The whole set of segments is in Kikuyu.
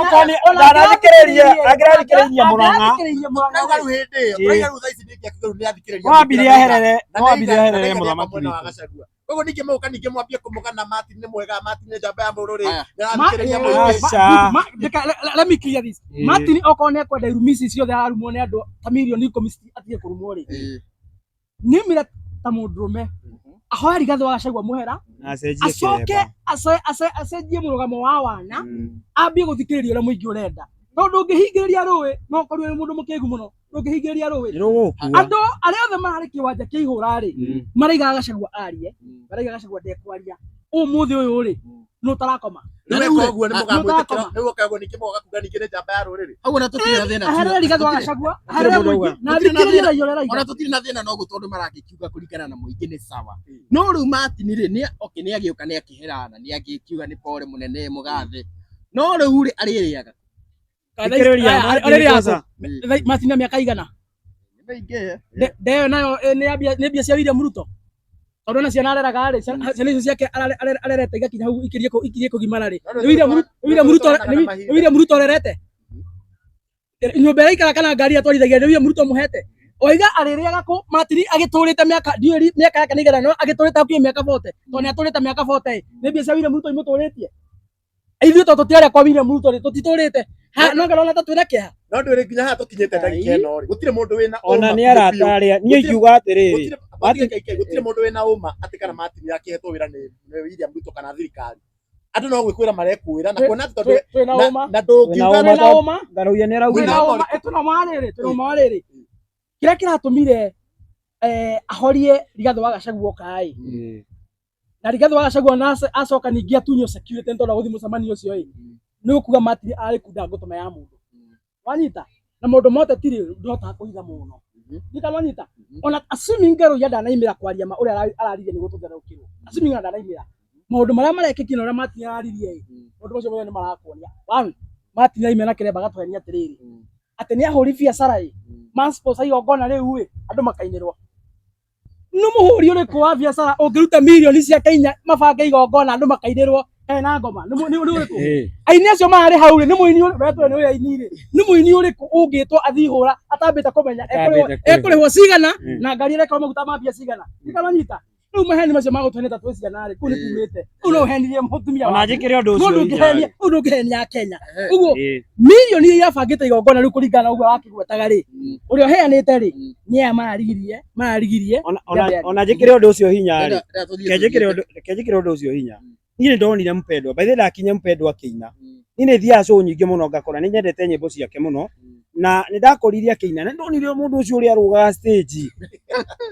Okorwo nĩ- ndanathikĩrĩria angĩrathikĩrĩirie Murang'a. Angĩrathikĩrĩirie Murang'a Tũrauga rĩu hĩndĩ ĩyo, Ĩĩ. tũrauga rĩu thaa ici ningĩ akiuga rĩu nĩathikĩrĩria No ambire mũingĩ na eherere, na no ambire nĩaiga- na eherere nĩaiga mũthamaki mwena wa witũ. Gachagua. Koguo ningĩ mũgũka ningĩ mwambie kũmũgana Martin nĩ mwega, Martin nĩ njamba ya mũrũrĩ, Aya. nĩarathikĩrĩria mũingĩ. Aca. Let me clear this. Ĩĩ. Martin okorwo nĩ ekwenda irumi ici ciothe ararumwo nĩ andũ ta mirioni 10 atige kũrumwo rĩ, niumire ta mũndũrũme ahoe Rigathĩ wa Gachagua mũhera, Na acenjie acoke kĩremba. acenjie mũrũgamo wa wana, ambie gũthikĩrĩria ũrĩa mũingĩ ũrenda, tondũ ndũngĩhingĩrĩria rũĩ no ũkorwo wĩ mũndũ mũkĩgu mũno, ndũngĩhingĩrĩria rũĩ. Nĩ rũgũkua. Andũ arĩa othe mararĩ kĩwanja kĩa ihũra rĩ, maraigaga Gachagua arie, maraigaga Gachagua ndekwaria. Ũmũthĩ ũyũ rĩ, nũ ũtarakoma? Rĩu Na eka rĩu ũguo nĩ ah, mũgamwĩtĩkĩra, nĩũtakoma. rĩu eka ũguo ningĩ mũgoka kuga ningĩ nĩ njamba ya rũrĩrĩ. Hau ona tũtirĩ na thĩna. Aherere Rigathĩ wa Gachagua, aherere Gũtirĩ mũndũ mũingĩ auga. na Gũtirĩ na athikĩrĩrie thĩna. raia ũrĩa araiga. Ona tũtirĩ na thĩna noguo tondũ maragĩkiuga kũringana na mũingĩ nĩ sawa. No rĩu Martin rĩ, nĩ okay nĩ agĩũka nĩ akĩherana, nĩ agĩkiuga nĩ pole mũnene mũgathe. No rĩu rĩ arĩrĩaga. Thikĩrĩria, Aya, Martin arĩrĩaga kwanza. kũ? Martin na mĩaka igana? Nĩ mĩingĩ. Ndeo nayo nĩ ya nĩ mbia cia William Ruto, tondũ ona ciana areraga rĩ, ciana icio ciake arerete igakinya hau ikirie kũgimara rĩ, nĩ William Ruto, nĩ William Ruto, nĩ William Ruto arerete nyũmba ĩrĩa aikaraga kana ngari atwarithagia, nĩ William Ruto mũhete. Oiga arĩrĩaga kũ? Martin agĩtũrĩte mĩaka ndiũĩ mĩaka yake nĩ igana, no agĩtũrĩte hakuhĩ mĩaka 40, tondũ nĩ atũrĩte mĩaka 40 ĩ, nĩ mbia cia William Ruto imũtũrĩtie? Ithuĩ to tũtiarĩa kwa William Ruto rĩ, tũtitũrĩte. Ha, no ngarona ta twĩna kĩeha. No ndwĩrĩ nginya haha tũkinyĩte ndagĩka ĩno rĩ, gũtirĩ mũndũ wĩna Ona ũma nĩ biũ arata biũ. arĩa niĩ ingiuga atĩrĩrĩ, Gũtirĩ mũndũ wĩna ũma atĩ kana Martin akĩhetwo wĩra nĩ William Ruto kana thirikari. Andũ no gwĩkwĩra marekwĩra na kuona atĩ tondũ Twĩna na ũma. na ndũngiuga Twĩna Twĩna ũma. Ngaruiya nĩ Twĩna araugire. Twĩna ũma, twĩna ũma wa rĩrĩ, twĩna ũma wa rĩrĩ. Kĩrĩa kĩratũmire ahorie Rigathĩ wa Gachagua oka ĩ, na Rigathĩ wa Gachagua na acoka ningĩ atunywo security nĩ tondũ wa gũthiĩ mũcemanio ũcio ĩ, nĩ ũkuga Martin arĩ kunda ngũtũma ya mũndũ. Wanyita? Na maũndũ ma ũteti rĩ, ndũhotaga kũhitha mũno. Ndika wanyita? Ona assuming Ngaruiya ndanaimĩra kwaria ma ũrĩa araririe nĩguo tũtherũkĩrwo. Assuming ona ndanaimĩra. Maũndũ marĩa marekĩkire na ũrĩa Martin araririe ĩ, maũndũ macio mothe nĩ marakuonia. One, Martin aimĩra na kĩremba agatũhenia atĩrĩrĩ, atĩ nĩ ahũri biacara ĩ, ma sponsor igongona rĩu ĩ, andũ makainĩrwo. Nĩ mũhũri ũrĩkũ wa biacara ũngĩruta mirioni ciake 4 mabange igongona andũ makainĩrwo hena ngoma? Nĩ ũrĩkũ? Aini acio mararĩ hau rĩ, nĩ mũini ũrĩkũ? Wetwo nĩ ũyũ aini rĩ, nĩ mũini ũrĩkũ ũngĩtwo athiĩ hũra atambĩte kũmenya Atambĩte kũrĩhwo. ekũrĩhwo cigana na ngari ĩrekĩrwo maguta ma mbia cigana? Ndikamanyita. Rĩu maheni macio magũtũhenia ta twĩ ciana rĩ, kũu nĩ kumĩte. Rĩu no ũhenirie mũtumia Ona waku. njĩkĩre ũndũ No ũcio hinya ndũngĩhenia, rĩ. rĩu ndũngĩhenia Kenya. Ũguo mirioni iria irabangĩte igongona rĩu kũringana na ũguo arakĩgwetaga rĩ, ũrĩa ũheanĩte rĩ, nĩ aya mararigirie. Ona njĩkĩre ũndũ ũcio hinya rĩ. Reke njĩkĩre ũndũ ũcio hinya. Niĩ nĩ ndonire Mpendwa, by the way ndakinya Mpendwa akĩina. Niĩ nĩ thiaga show nyingĩ mũno ngakora nĩ nyendete nyĩmbo ciake mũno na nĩ ndakorire akĩina, nĩ ndonire mũndũ ũcio ũrĩa arũgaga stage.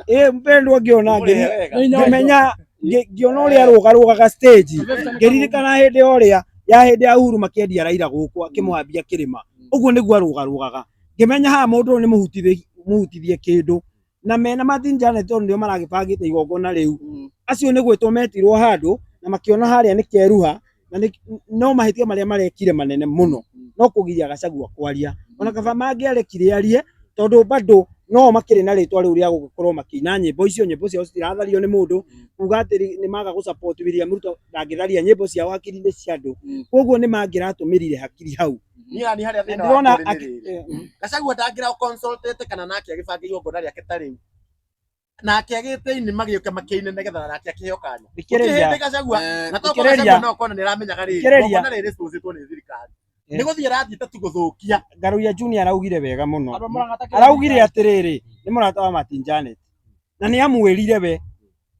Ĩ Mpendwa ngĩona ngĩmenya ngĩona ũrĩa arũgarũgaga stage, ngĩririkana hĩndĩ ũrĩa ya hĩndĩ ya Uhuru makĩendia Raila gũkũ akĩmũhambia kĩrĩma, ũguo nĩguo arũgarũgaga. Ngĩmenya haha mũndũ ũyũ nĩ mũhutithie kĩndũ, na mena Martin Janet tondũ nĩo maragĩbangĩte igongona rĩu, acio nĩ gwĩtwo metirwo handũ na makĩona harĩa nĩ keruha na no mahĩtia marĩa marekire manene mũno no kũgiria Gachagua kwaria. Ona kaba mangĩarekire arie tondũ bado no makĩrĩ na rĩtwa rĩu rĩa gũkorwo makĩina nyĩmbo icio, nyĩmbo ciao citirathario nĩ mũndũ kuga atĩ nĩ maga gũ support William Ruto ndangĩtharia nyĩmbo ciao hakiri-inĩ cia andũ, koguo nĩ mangĩratũmĩrire hakiri hau. Niĩ harĩa Na thĩna ndĩrona wakwa ũrĩ nĩ rĩrĩ. Gachagua ndangĩra consultĩte kana nake agĩbanga igongona rĩake ta rĩu, nake agĩte ini magĩũke makĩine nĩgetha nake akĩheo kanya. Thikĩrĩria. Gũtirĩ hĩndĩ Gachagua na to Thikĩrĩria. Gachagua no kona nĩ aramenyaga rĩrĩ Thikĩrĩria. igongona rĩrĩ rĩcũcĩtwo nĩ thirikari, nĩ gũthiĩ arathiĩte tu gũthũkia. Ngaruiya Junior araugire wega mũno, araugire atĩrĩrĩ, nĩ mũrata wa Martin Janet na nĩ amwĩrire we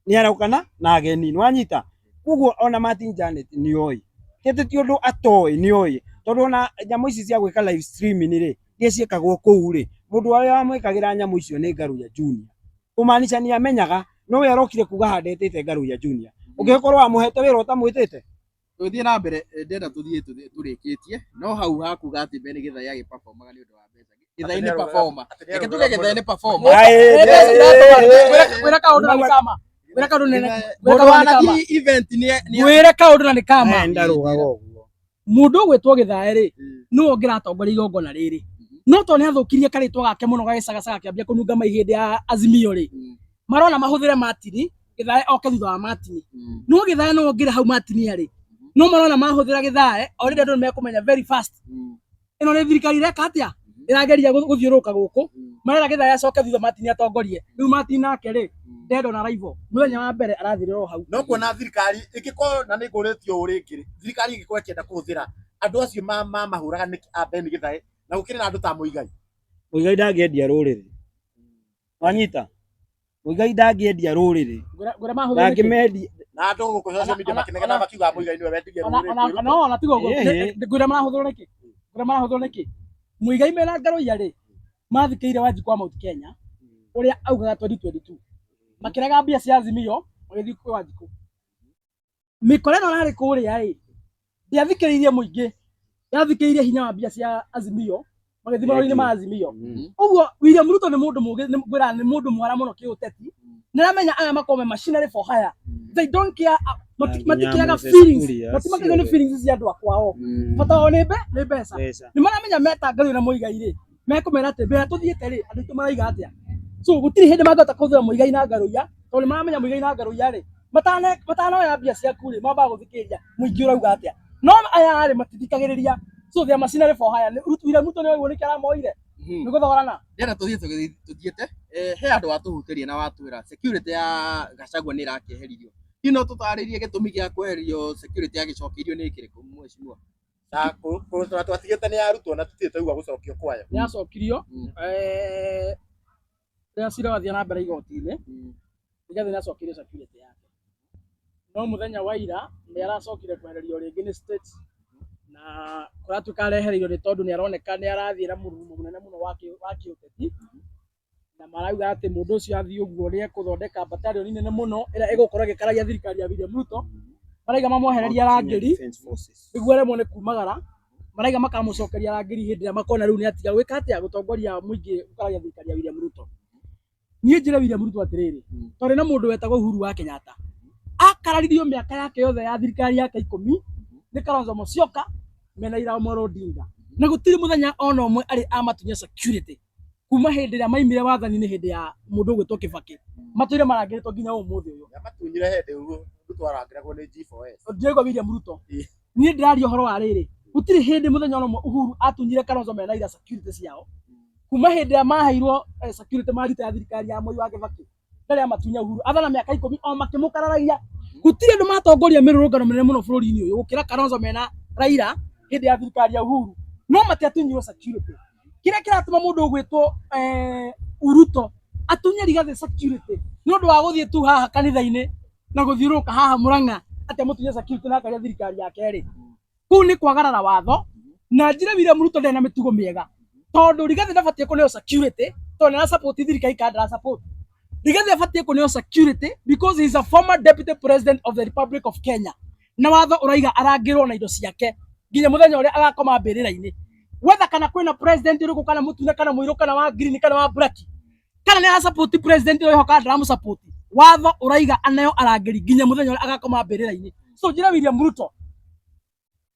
nĩ araukana na ageni, nĩ wanyita? Koguo ona Martin Janet nĩ oĩ kĩtĩ ti ũndũ atoĩ, nĩ oĩ tondũ ona nyamũ ici cia gwĩka live streaming rĩ, iria ciĩkagwo kũu rĩ, mũndũ ũrĩa wamwĩkagĩra nyamũ icio nĩ Ngaruiya Junior, kũmaanisha nĩ amenyaga, no we arokire kuga haha ndetĩte Ngaruiya Junior. Ũngĩgĩkorwo wamũhete wĩra ũtamwĩtĩte? Tũgĩthiĩ na mbere, ndĩrenda tũthiĩ tũrĩkĩtie no hau hakuga atĩ Ben Gĩthai agĩperformaga nĩ ũndũ wa mbeca. Gĩthai nĩ performer. Reke tuge Gĩthai nĩ performer. Ngwĩra kaũndũ na nĩ kama. Ngwĩra kaũndũ na Mũndũ wanathiĩ event nĩ ngwĩre kaũndũ na nĩ kama. Eh, ndarũgaga ũguo. Mũndũ ũgwĩtwo Gĩthae rĩ, nĩwe ũngĩratongoria igongona rĩrĩ, no tondũ nĩ athũkirie karĩtwa gake mũno gagĩcagacaga kĩambia kũnunga mai hĩndĩ ya Azimio rĩ, marona mahũthĩre Martin Gĩthae oke thutha wa Martin, no Gĩthae nĩwe ũngĩrĩ hau Martin arĩ. No marona mahũthĩra Gĩthae already andũ nĩmekũmenya very fast ĩno nĩ thirikari ĩreka atĩa, ĩrageria gũthiũrũrũka gũkũ. Marera Gĩthae acoke thutha, Martin atongorie. Rĩu Martin nake rĩ, dead on arrival, mũthenya wa mbere arathirĩra o hau. No kuona thirikari ĩngĩkorwo na nĩ ngũrĩtio ũũ rĩngĩ rĩ, thirikari ĩngĩkorwo ĩkĩenda kũhũthĩra andũ acio mamahũraga nĩkĩ a Ben Githae na gũkĩrĩ na andũ ta Muigai? Muigai ndangĩendia rũrĩrĩ, wanyita? Muigai ndangĩendia rũrĩrĩ. Ngũrĩa mahũthĩra nĩkĩ? Ndangĩmendia. Na andũ gũkũ social media makĩnegena makiuga Muigai nĩwe wendirie rũrĩrĩ ona kwĩ Ruto. No ona tiga ũguo. Ĩhĩ. Ngwĩra marahũthĩrwo nĩkĩ, ngwĩra marahũthĩrwo nĩkĩ. Muigai mena Ngaruiya rĩ, mathikĩire Wanjikũ wa Mount Kenya ũrĩa augaga 2022, makĩrega mbia cia Azimio, magĩthiĩ kwĩ Wanjikũ. Mĩkora ĩno ĩrarĩ kũrĩa ĩ, ndĩathikĩrĩirie mũingĩ, yathikĩrĩirie hinya wa mbia cia Azimio, magĩthiĩ marũa-inĩ ma Azimio. Ũguo William Ruto nĩ mũndũ mũgĩ, ngwĩra nĩ mũndũ mwara mũno kĩũteti. Nĩaramenya aya makorwo me machinery for hire, they don't care, matikĩaga Moses feelings, Kuria, matimakagio nĩ ciothe. feelings cia andũ a kwao. Bata wao nĩ nĩ mbeca. Mbeca. Nĩ maramenya meta Ngarũ na Muigai rĩ, mekũmera atĩ mbere tũthiĩte rĩ, andũ aitũ maraiga atĩa. So gũtirĩ hĩndĩ mangĩhota kũhũthĩra Muigai na Ngaruiya, tondũ nĩ maramenya Muigai na Ngaruiya rĩ, matanoya mbia ciaku rĩ, mambaga gũthikĩrĩria mũingĩ ũrauga atĩa. No aya rĩ, matithikagĩrĩria, so they are machinery for hire. William Ruto nĩ oĩ nĩkĩ aramoire nĩ gũthogorana. Ndĩrenda tũthiĩ tũthiĩte, he andũ watũhutĩria na watwĩra security ya Gachagua nĩ ĩrakĩeheririo. Hihi no tũtarĩrie gĩtũmi gĩa kweherio security yagĩcokeirio nĩ kĩrĩkũ, mheshimiwa? Na kũrutwo twatigĩte nĩ arutwo na tũtirĩ twaigua gũcokio kwayo. Nĩ yacokirio rĩrĩa cira wathiĩ na mbere igoti-inĩ. Rigathĩ nĩ acokirie security yake, no mũthenya wa ira nĩ aracokire kwehererio rĩngĩ nĩ state, na kũratuĩka arehereirio nĩ tondũ nĩ aroneka nĩ arathiĩ na mũrurumo mũnene mũno wa kĩũteti, na marauga atĩ mũndũ ũcio athiĩ ũguo nĩ ekũthondeka battalion nene mũno ĩrĩa ĩgũkorwo ĩgĩkararia thirikari ya William Ruto. Maraiga mamwehereria arangĩri Defense Forces. nĩguo aremwo nĩ kumagara. Maraiga makamũcokeria arangĩri hĩndĩ ĩrĩa makona rĩu nĩ atiga gwĩka atĩa, gũtongoria mũingĩ gũkararia thirikari ya William Ruto. Niĩ njĩre William Ruto atĩrĩrĩ, twarĩ na mũndũ wetagwo Uhuru wa Kenyatta, akararirio mĩaka yake yothe ya thirikari yake 10 nĩ Kalonzo Musyoka mena Raila Amolo Odinga, na gũtirĩ mũthenya ona ũmwe arĩ amatunya security kuma hĩndĩ ĩrĩa maimire wathani-inĩ hĩndĩ ya mũndũ ũgwĩtwo Kibaki. Matũire marangĩrĩtwo nginya ũmũthĩ ũyũ. Matunyire hĩndĩ Ruto arangĩragwo nĩ G4S. Ndiraigua William Ruto. Niĩ ndĩraria ũhoro wa rĩrĩ, gũtirĩ hĩndĩ mũthenya ona ũmwe Uhuru atunyire Kalonzo mena Raila security ciao kuma hĩndĩ ĩrĩa maheirwo security marita ya thirikari ya Moi wa Kibaki. Ndarĩ amatunya Uhuru athana mĩaka 10 o makĩmũkararagia. Gũtirĩ andũ matongoria mĩrũrũngano mĩnene mũno bũrũri-inĩ ũyũ gũkĩra Kalonzo mena Raila hĩndĩ ya thirikari ya Uhuru, no matiatunyirwo security. Kĩrĩa kĩratũma mũndũ ũgwĩtwo Ruto atunye Rigathĩ security nĩ ũndũ wa gũthiĩ tu haha kanitha-inĩ na gũthiũrũrũka haha Murang'a atĩ amũtunye security na akaria thirikari yake rĩ, kũu nĩ kwagarara watho. Na njĩre William Ruto ndarĩ na mĩtugo mĩega, tondũ Rigathĩ ndabatiĩ kũneo security tondũ nĩ arasupport thirikari kana ndarasupport. Rigathĩ abatiĩ kũneo security because he is a former deputy president of the Republic of Kenya, na watho ũraiga arangĩrwo na indo ciake nginya mũthenya ũrĩa agakoma mbĩrĩra-inĩ, whether kana kwĩna president ũrĩkũ, kana mũtune, kana mũirũ, kana wa green, kana wa black, kana nĩ arasupport president ũrĩa ũrĩho kana ndaramũsupport. Watho ũraiga aneo arangĩri nginya mũthenya ũrĩa agakoma mbĩrĩra-inĩ. So njĩra William Ruto,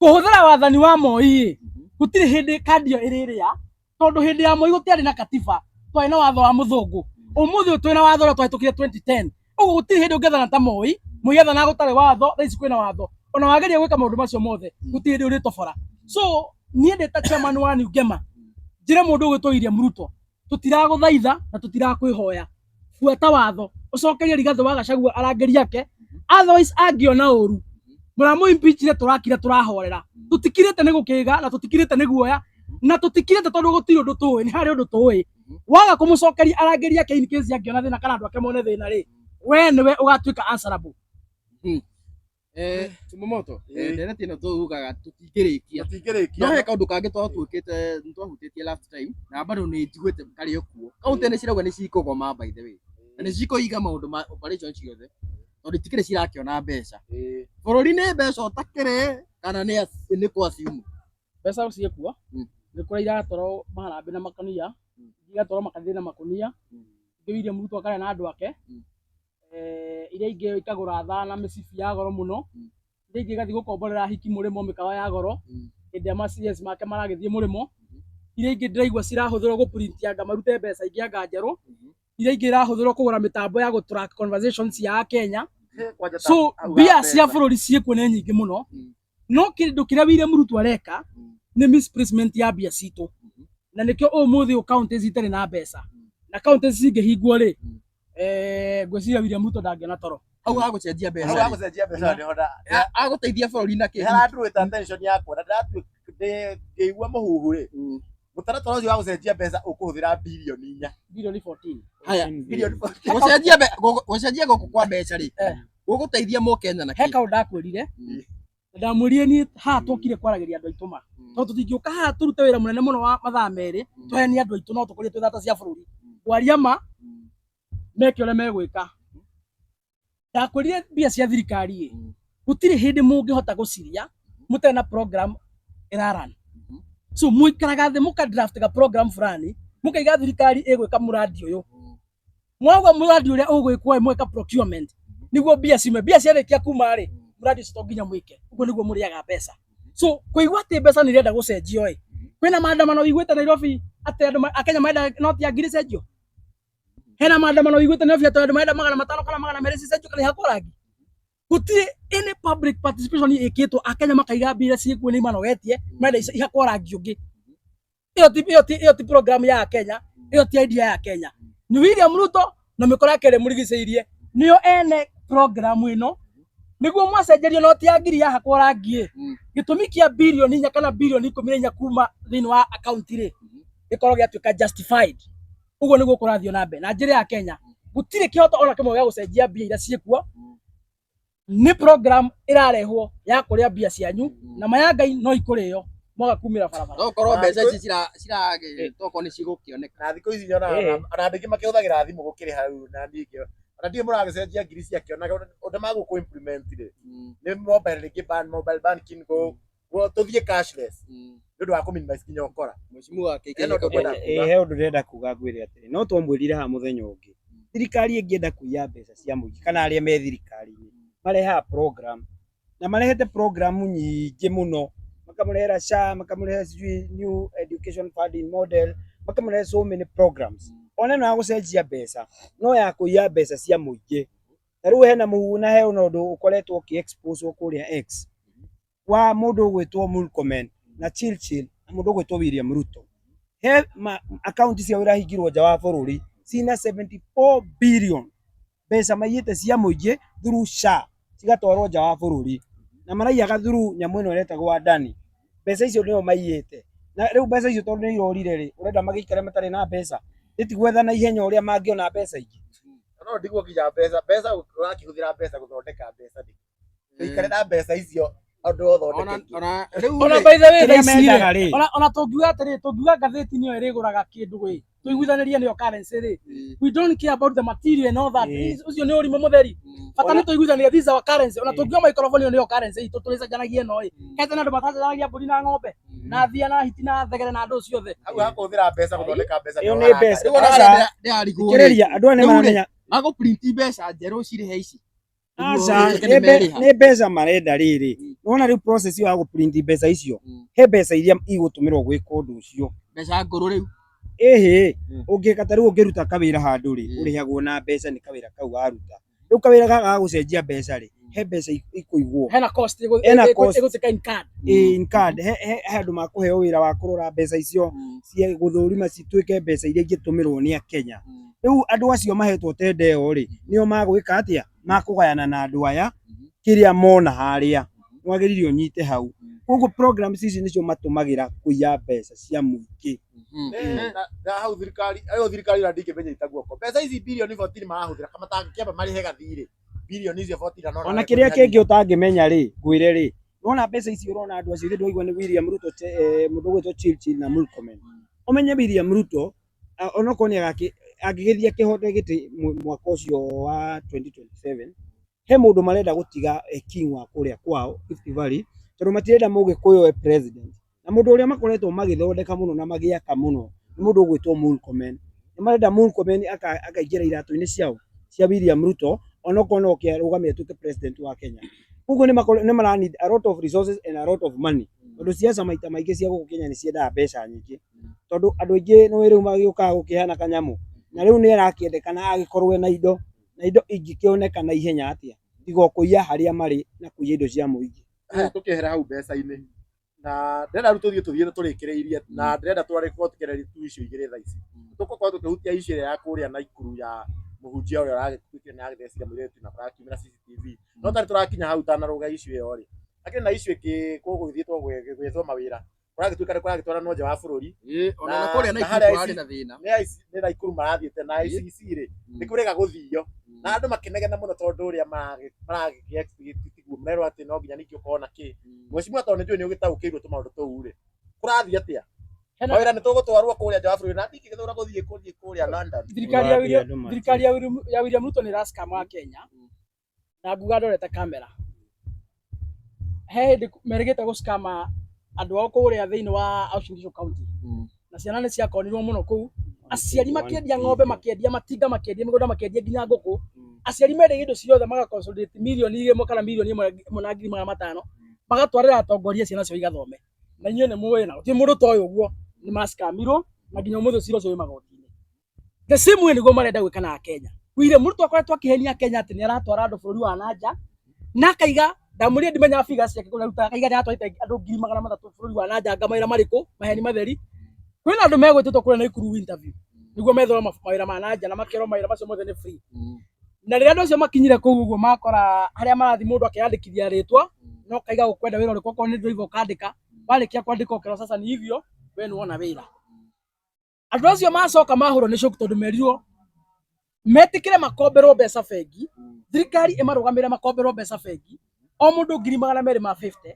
kũhũthĩra wathani wa Moi ĩ, gũtirĩ hĩndĩ kandi ĩyo ĩrĩrĩa, tondũ hĩndĩ ya Moi gũtiarĩ na katiba, twarĩ na watho wa mũthũngũ. Ũmũthĩ ũyũ twĩna watho ũrĩa twahĩtũkire 2010. Ũguo gũtirĩ hĩndĩ ũngĩathana ta Moi. Moi athanaga gũtarĩ watho, thaa ici kwĩna watho. Ona wageria gwĩka maũndũ macio mothe, gũtirĩ hĩndĩ ũrĩtobora. So niĩ ndĩ ta chairman wa New Ngema, njĩre mũndũ ũgwĩtwo William Ruto, tũtiragũthaitha na tũtirakwĩhoya, buata watho, ũcokerie Rigathĩ wa Gachagua arangĩri ake. Otherwise angĩona ũru mũramũ impeachire, tũrakira tũrahorera. Tũtikirĩte nĩ gũkĩga, na tũtikirĩte nĩ guoya, na tũtikirĩte tondũ gũtirĩ ũndũ tũĩ. Nĩ harĩ ũndũ tũĩ. Waga kũmũcokeria arangĩri ake, in case angĩona thĩna kana andũ ake mone thĩna rĩ, we nĩwe ũgatuĩka answerable. Tumomoto, ndereti ĩno tugaga tũtingĩrĩkia. Tũtingĩrĩkia. No he kaũndũ kangĩ twatuĩkĩte twahutĩtie last time na bado nĩ njiguĩte karĩ o kuo. Kaunti nĩ cirauga nĩ cikũgoma, by the way, na nĩ cikũiga maũndũ ma operation ciothe tondũ itikĩrĩ cirakĩona mbeca. Bũrũri nĩ mbeca ũtakĩrĩ kana nĩ kwa assume? Mbeca ciĩkuo. Nĩ kũrĩa iratwarwo maharambĩ na makũnia, igatwarwo makanitha na makũnia, ingĩ William Ruto akarĩa na andũ ake, iria ingĩ ikagũra thaa na mĩcibi ya goro mũno, iria ingĩ igathiĩ gũkomborera hiki mũrĩmo mĩkawa ya goro hĩndĩ ĩrĩa ma CS make maragĩthiĩ mũrĩmo, iria ingĩ ndĩraigua cirahũthĩrwo gũ anga marute mbeca ingĩ anga njerũ, iria ingĩ irahũthĩrwo kũgũra mĩtambo ya gũ track conversations ya Kenya. So mbia cia bũrũri ciĩkuo nĩ nyingĩ mũno. No kĩndũ kĩrĩa William Ruto areka nĩ misplacement ya mbia citũ, na nĩkĩo ũmũthĩ ũyũ counties itarĩ na mbeca, na counties cingĩhingwo rĩ, ngwĩciria William Ruto ndangĩona toro. Hau hagũcenjia mbeca Hau rĩ. hagũcenjia mbeca nĩho Agũteithia bũrũri na kĩ? Nĩharanduĩte attention yakwa na ngĩigua mũhuhu rĩ, mũtaratara ũcio wa gũcenjia mbeca ũkũhũthĩra birioni 4. Birioni 14. Haya. Birioni 14. Gũcenjia gũkũ kwa mbeca rĩ, gũgũteithia mũkenya na He kĩ? kaũndũ ndakwĩrire, na ndamwĩrire niĩ haha twokire kwaragĩria andũ aitũ ma, tondũ tũtingĩũka haha tũrute wĩra mũnene mũno wa mathaa 2 tũhenie andũ aitũ, no tũkorie twĩ thata cia bũrũri. Kwaria ma, meke ũrĩa megwĩka. Ndakwĩrire mbia cia thirikari ĩ, gũtirĩ hĩndĩ mũngĩhota gũciria mũtarĩ na program ĩraran. So mũikaraga thĩ mũka draft ga program fulani, mũkaiga thirikari ĩgwĩka mũrandi ũyũ, mwauga mũrandi ũrĩa ũgwĩkwo ĩ, mweka procurement nĩguo mbia ciume. Mbia ciarĩkia kuma rĩ, mũrandi ũcio to nginya mwĩke ũguo, nĩguo mũrĩaga mbeca. So kũigua atĩ mbeca nĩ irenda gũcenjio ĩ, kwĩna maandamano wĩiguĩte Nairobi atĩ andũ a Kenya marenda noti ya ngiri cenjio? Hena maandamano wĩiguĩte Nairobi atĩ andũ marenda 500 kana 200 cicenjio kana ihakwo rangi? Gũtirĩ any public participation ĩkĩtwo akenya makaiga mbia iria ciĩkuo nĩ imanogetie, marenda ihakwo rangi ũngĩ. Ĩyo ti program ya Kenya, ĩyo ti idea ya Kenya. Nĩ William Ruto na mĩkora yake ĩrĩa ĩmũrigicĩirie nĩo ene program ĩno, nĩguo mwacenjerio noti ya ngiri yahakwo rangi ĩ, gĩtũmi kĩa birioni 4 kana birioni 14 kuma thĩinĩ wa akaunti rĩ, gĩkorwo gĩatuĩka justified. Ũguo nĩguo kũrathiĩ na mbere na njĩra ya Kenya. Gũtirĩ kĩhoto ona kĩmwe gĩa gũcenjia mbia iria ciĩkuo. Nĩ program ĩrarehwo ya kũrĩa mbia cianyu, na maya Ngai no ikũrĩo mwaga kumĩra barabara. No korwo mbeca ici cira tokorwo nĩ cigũkĩoneka. Na thikũ ici nyonaga ona andũ aingĩ makĩhũthagĩra thimũ gũkĩrĩha rĩu, na ningĩ ona ndiũĩ mũragĩcenjia ngiri ciakĩonaga ũndũ magũkũ implement rĩ, nĩ mobile rĩngĩ ban mobile banking tũthiĩ cashless nĩ ũndũ wa kũ minimize nginya ũkora. Mheshimiwa KK. Ĩno ndũkwenda kuga. He ũndũ ndĩrenda kuga, ngwĩre atĩrĩ, no twamwĩrire haha mũthenya ũngĩ, thirikari ĩngĩenda kũiya mbeca cia mũingĩ kana arĩa me thirikari-inĩ marehaga program, na marehete program nyingĩ mũno, makamũrehera SHA, makamũrehera sijui new education funding model, makamũrehera so many programs. Ona ĩno ya gũcenjia mbeca no ya kũiya mbeca cia mũingĩ. Ta rĩu hena mũhuhu na he ona ũndũ ũkoretwo ũkĩ expose kũrĩa X wa mũndũ ũgwĩtwo Murkomen na Chirchir na mũndũ ũgwĩtwo William Ruto. He ma akaunti ciao irahingirwo nja wa bũrũri cina 74 billion, mbeca maiyĩte cia mũingĩ through SHA cigatwarwo nja wa bũrũri, na maraiyaga through nyamũ ĩno ĩretagwo Adani. Mbeca icio nĩo maiyĩte, na rĩu mbeca icio tondũ nĩ irorire rĩ, ũrenda magĩikare matarĩ na mbeca? Ĩti gwetha na ihenya ũrĩa mangĩona mbeca ingĩ. No ndigwo nginya mbeca ũrakĩhũthĩra mbeca gũthondeka mbeca nĩ ũikare na mbeca icio ũndũ Ona ũthondeke. Ona rĩu Ona rĩ, by the way, Kĩrĩa thaa ici mendaga rĩ, rĩ. ona tũngiuga atĩrĩ, tũngiuga ngathĩti nĩyo ĩrĩgũraga kĩndũ ĩ, tũiguithanĩrie nĩyo currency rĩ, we don't care about the material and all that. Ũcio nĩ ũrimũ mũtheri. Bata nĩ tũiguithanĩrie, this is our currency. Ona tũngiuga microphone ĩyo nĩyo currency itũ tũrĩcenjanagia ĩno ĩ, kaĩ tene andũ matacenjanagia mbũri na ng'ombe na thia na hiti na thegere na andũ ciothe? Hau hakũhũthĩra mbeca gũthondeka mbeca. Ĩyo nĩ mbeca. Rĩu ona Aca. harĩa ndĩrarigwo rĩ, Thikĩrĩria, andũ aya nĩ Rĩu rĩ, maramenya. magũ-print mbeca njerũ cirĩhe ici. Aca, Nĩguo nĩ merĩha. nĩ mbeca marenda rĩrĩ. Nĩwona rĩu process ĩyo ya gũ-print mbeca icio, he mbeca iria igũtũmĩrwo gwĩka ũndũ ũcio. Mbeca ngũrũ rĩu. Ĩhĩ, ũngĩka ta rĩu ũngĩruta kawĩra handũ rĩ, ũrĩhagwo na mbeca nĩ kawĩra kau waruta. Rĩu kawĩra gaka ga gũcenjia mbeca rĩ, he mbeca ikũigwo. Hena cost Hena cost. ĩgũtuĩka in card. In card. He andũ makũheo wĩra wa kũrora mbeca icio cia gũthũrima cituĩke mbeca iria ingĩtũmĩrwo nĩ Akenya. Rĩu andũ acio mahetwo tender ĩyo rĩ, nĩo magwĩka atĩa? Makũgayana na andũ aya kĩrĩa mona harĩa. Wagĩrĩire ũnyite hau. Koguo programs ici nĩcio matũmagĩra kũiya mbeca cia mũingĩ. Na hau thirikari ĩyo, thirikari ona ndingĩmenya guoko mbeca ici birioni 14 marahũthĩra kama matangĩkĩamba marĩhe gathirĩ birioni icio 14 na Ona kĩrĩa kĩngĩ ũtangĩmenya rĩ, ngwĩre rĩ, wona mbeca ici ũrona andũ acio, ithe ndwaigua nĩ William Ruto, mũndũ ũgwĩtwo Chirchir na Murkomen. Ũmenye William Ruto onokorwo nĩ angĩgĩthiĩ akĩhote gĩtĩ mwaka ũcio wa 2027, he mũndũ marenda gũtiga e king wa kũrĩa kwao Rift Valley, tondũ matirenda mũgĩkũyũ e president. Na mũndũ ũrĩa makoretwo magĩthondeka mũno na magĩaka mũno nĩ mũndũ ũgwĩtwo Murkomen. Nĩ marenda Murkomen akaingĩra iratũ-inĩ ciao cia William Ruto, onokorwo no oke arũgame atuĩke president wa Kenya. Koguo nĩ mara need a lot of resources and a lot of money, tondũ siasa maita maingĩ cia gũkũ Kenya nĩ ciendaga mbeca nyingĩ, tondũ andũ aingĩ nĩ rĩu magĩũkaga gũkĩhana kanyamũ, na rĩu nĩ arakĩendekana agĩkorwo ena indo, na indo ingĩkĩoneka na ihenya atĩa tiga o kũiya harĩa marĩ na kũiya indo cia mũingĩ. Haya tũkĩehera hau mbeca-inĩ na ndĩrenda rĩu tũthiĩ tũthiĩte tũrĩkĩrĩirie na ndĩrenda twarĩkorwo tũkĩarĩria tu icio igĩrĩ thaa ici. Tũgũkorwo tũkĩhutia issue ĩrĩa ya kũrĩa Naikuru ya mũhunjia ũrĩa ũragĩtuĩkire nĩ aragĩthecire mũirĩtu na kũrakiumĩra CCTV. No tarĩ tũrakinya hau ũtanarũga issue ĩyo rĩ, hakĩrĩ na issue ĩngĩ gũgũthiĩtwo gwĩthwo mawĩra kũragĩtuĩka nĩ kũragĩtwaranwo nja wa bũrũri. Ĩĩ, ona Na- na kũrĩa na Naikuru harĩa kũrarĩ IC na thĩna. Nĩ IC nĩ Naikuru marathiĩte na ICC rĩ nĩ kũrĩga gũthio na andũ makĩnegena mũno tondũ ũrĩa maragĩtiguo merwo atĩ no nginya ningĩ ũkorwo na kĩ mheshimiwa tondũ nĩ njũĩ nĩ ũgĩtaũkĩirwo tũmaũndũ tũu rĩ kũrathiĩ atĩa Hena- mawĩra nĩ tũgũtwarwo kũrĩa nja wa bũrũri na ndingĩgĩthũra gũthiĩ kũthiĩ kũrĩa London Thirikari ya Ũrathiĩ William andũ mati- thirikari ya William ya William Ruto nĩ ĩracikama Kenya na nguga ndorete kamera he hĩndĩ merĩgĩte gũcikama andũ ao kũrĩa thĩinĩ wa Uasin Gishu County na ciana nĩ ciakonirwo mũno kũu aciari makĩendia ng'ombe makĩendia matinga makĩendia mĩgũnda makĩendia nginya ngũkũ aciari mendagia indo ciothe maga consolidate mirioni ĩmwe kana mirioni ĩmwe na ngiri magana matano magatwarĩra atongoria ciana ciao igathome na inyuĩ nĩ mũĩ na gũtirĩ mũndũ ũtoĩ ũguo nĩ macikamirwo na nginya ũmũthĩ cira ũcio wĩ magoti-inĩ the same way nĩguo marenda gwĩka na Kenya William Ruto akoretwo akĩhenia Kenya atĩ nĩ aratwara andũ bũrũri wa nanja na akaiga ndamũrire ndimenyaga figures ciake kũrĩa arutaga akaiga nĩ aratwarĩte andũ 300,000 bũrũri wa nanja anga mawĩra marĩkũ maheni matheri kwĩna andũ megwĩtĩtwo kũrĩa Naikuru interview nĩguo metherwo mawĩra ma nanja na makerwo mawĩra macio mothe nĩ free na rĩrĩa andũ acio makinyire kũu ũguo makora harĩa marathiĩ mũndũ akeyandĩkithia rĩtwa no kaiga ũkwenda wĩra ũrĩkũ okorwo nĩ driver ũkandĩka warĩkia kwandĩka ũkerwo sasa ni hivyo we nĩ wona wĩra andũ acio macoka mahũrwo nĩ shock tondũ merirwo metĩkĩre makomberwo mbeca bengi thirikari ĩmarũgamĩrĩre makomberwo mbeca bengi o mũndũ 250,000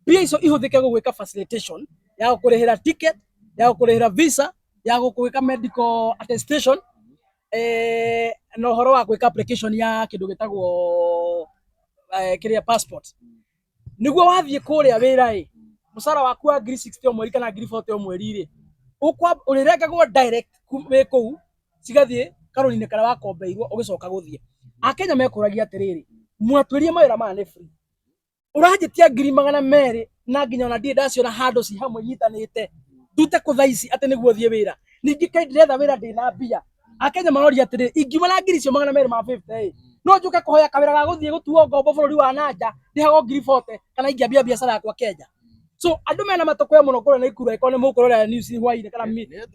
mbia icio ihũthĩke gũgwĩka facilitation ya gũkũrĩhĩra ticket ya gũkũrĩhĩra visa ya gũgwĩka medical attestation na ũhoro wa gwĩka application ya kĩndũ gĩtagwo kĩrĩa passport nĩguo wathiĩ kũrĩa wĩra ĩ mũcara waku wa 60,000 o mweri kana 40,000 o mweri rĩ ũrĩrengagwo direct wĩ kũu cigathiĩ karũni-inĩ karĩa wakombeirwo ũgĩcoka gũthiĩ akenya mekũragia atĩrĩrĩ mwatwĩrie mawĩra maya nĩ free ũranjĩtia 200,000 na nginya ona ndirĩ ndaciona handũ ci hamwe nyitanĩte ndute kũ thaa ici atĩ nĩguo thiĩ wĩra ningĩ kaĩ ndĩretha wĩra ndĩna mbia akenya maroria atĩrĩ ingiuma na 250,000 ĩ no njũke kũhoya kawĩra ga gũthiĩ gũtuo ngombo bũrũri wa nanja ndĩhagwo 40,000 kana ingĩambia biacara yakwa Kenya so andũ mena matũkũya mũno kũrĩa Naikuru angĩkorwo nĩ mũkũrora news hwainĩ kana video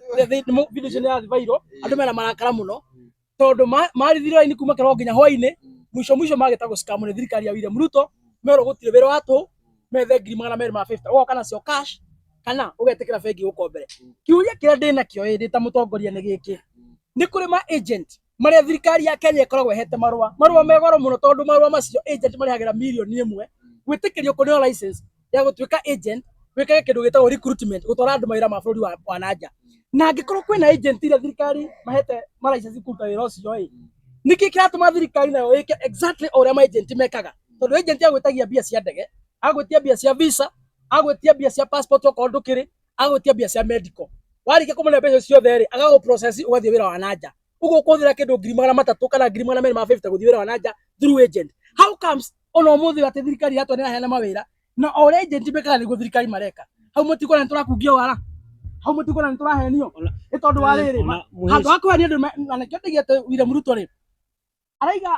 icio nĩ irathiĩ viral andũ mena marakara mũno tondũ marithirwo raini kuma kĩroko nginya hwainĩ mwisho mwisho magĩta gũcikamu nĩ thirikari ya William Ruto merwo gũtirĩ wĩra wa tũhũ methe 250,000 ũgoka nacio cash kana ũgetĩkĩra bengi gũkombere kĩũria kĩrĩa ndĩnakĩo ĩ ndĩ ta mũtongoria nĩ gĩkĩ nĩ kũrĩ ma agent marĩa thirikari ya Kenya ĩkoragwo ĩhete marũa marũa me goro mũno tondũ marũa macio agent marĩhagĩra 1 mirioni gwĩtĩkĩrio kũneo license ya gũtuĩka agent wĩkage kĩndũ gĩtagwo recruitment gũtwara andũ mawĩra ma bũrũri wa nanja na angĩkorwo kwĩna agent iria thirikari mahete ma license kũruta wĩra ũcio ĩ nĩkĩ kĩratũma thirikari nayo ĩke exactly o ũrĩa ma agent mekaga tondũ agent agwĩtagia mbia cia ndege agwĩtia mbia cia visa agwĩtia mbia cia passport okorwo ndũkĩrĩ agwĩtia mbia cia medical warĩkia kũmũne mbeca ciothe rĩ agagũ process ũgathiĩ wĩra wa nanja ũguo ũkũhũthĩra kĩndũ 300,000 kana 250,000 gũthiĩ wĩra wa nanja through agent how comes ona ũmũthĩ atĩ thirikari yatwa nĩ ĩraheana mawĩra na o ũrĩa agent mekaga nĩguo thirikari mareka hau mũtikuona nĩ tũrakungia wara hau mũtikuona nĩ tũrahenio nĩ tondũ wa rĩrĩ handũ ha kũhenia andũ na nĩkĩo ndigĩte William Ruto rĩ araiga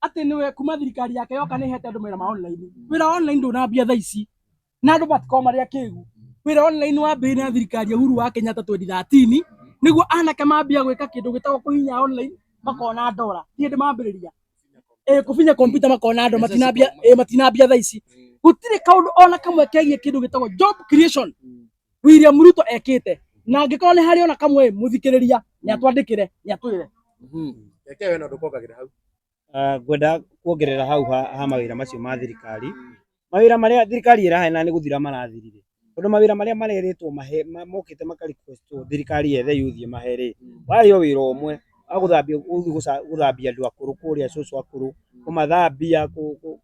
atĩ nĩwe kuma thirikari yake yoka nĩ ĩhete andũ mawĩra ma online wĩra wa online ndũnambia thaa ici na andũ matikorwo marĩ akĩgu wĩra online wambĩrĩirie na thirikari ya Uhuru wa Kenyatta 2013 nĩguo anake mambia gwĩka kĩndũ gĩtagwo kũhihinya online makona ndora ti hĩndĩ mambĩrĩria kũbinya kompyuta makona andũ matinambia matinambia thaa ici gũtirĩ kaũndũ ona kamwe kegiĩ kĩndũ gĩtagwo job creation William Ruto ekĩte na angĩkorwo nĩ harĩ ona kamwe mũthikĩrĩria nĩ atwandĩkĩre nĩ atwĩre Reke we no ndũkongagĩra hau. Ngwenda kuongerera hau ha mawĩra macio ma thirikari mawĩra marĩa thirikari ĩraheana nĩ gũthira marathirire tondũ mawĩra marĩa marerĩtwo mahe mokĩte maka request thirikari yethe youth ĩmahe rĩ warĩ o wĩra ũmwe wa gũthambia gũthiĩ gũthambia andũ akũrũ kũrĩa cũcũ akũrũ kũmathambia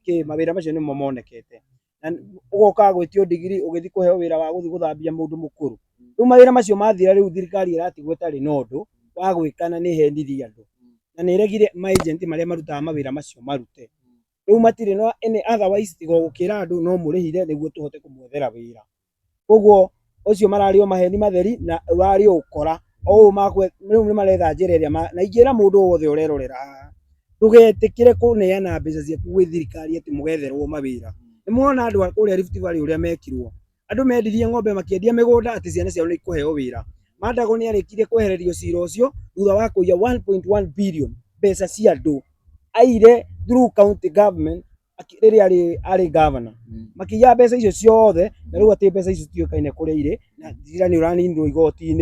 kĩ mawĩra macio nĩmo monekete na ũgoka gwĩtio ndigiri ũgĩthiĩ kũheo wĩra wa gũthiĩ gũthambia mũndũ mũkũrũ rĩu mawĩra macio mathira rĩu thirikari ĩratigwo ĩtarĩ na ũndũ wa gwĩka na nĩ ĩhenirie andũ na nĩ ĩregire ma agent marĩa marutaga mawĩra macio marute rĩu matirĩ na any otherwise tiga o gũkĩra andũ no mũrĩhire nĩguo tũhote kũmwethera wĩra koguo ũcio mararĩ o maheni matheri na ũrarĩ o ũkora o ũũ makwe rĩu nĩ maretha njĩra ĩrĩa na ingĩra mũndũ o wothe ũrerorera haha ndũgetĩkĩre kũneana mbeca ciaku gwĩ thirikari atĩ mũgetherwo mawĩra nĩ Nĩ muona andũ a kũrĩa Rift Valley ũrĩa mekirwo. Andũ mendirie ng'ombe makĩendia mĩgũnda atĩ ciana ciao nĩ ikũheo wĩra. Mandago nĩ arĩkirie kwehererio cira ũcio thutha wa kũiya 1.1 billion mbeca cia andũ aire through county government rĩrĩa arĩ governor. Makĩiya mbeca icio ciothe na rĩu atĩ mbeca icio citiũĩkaine kũrĩa irĩ na cira nĩ ũraninirwo igoti-inĩ.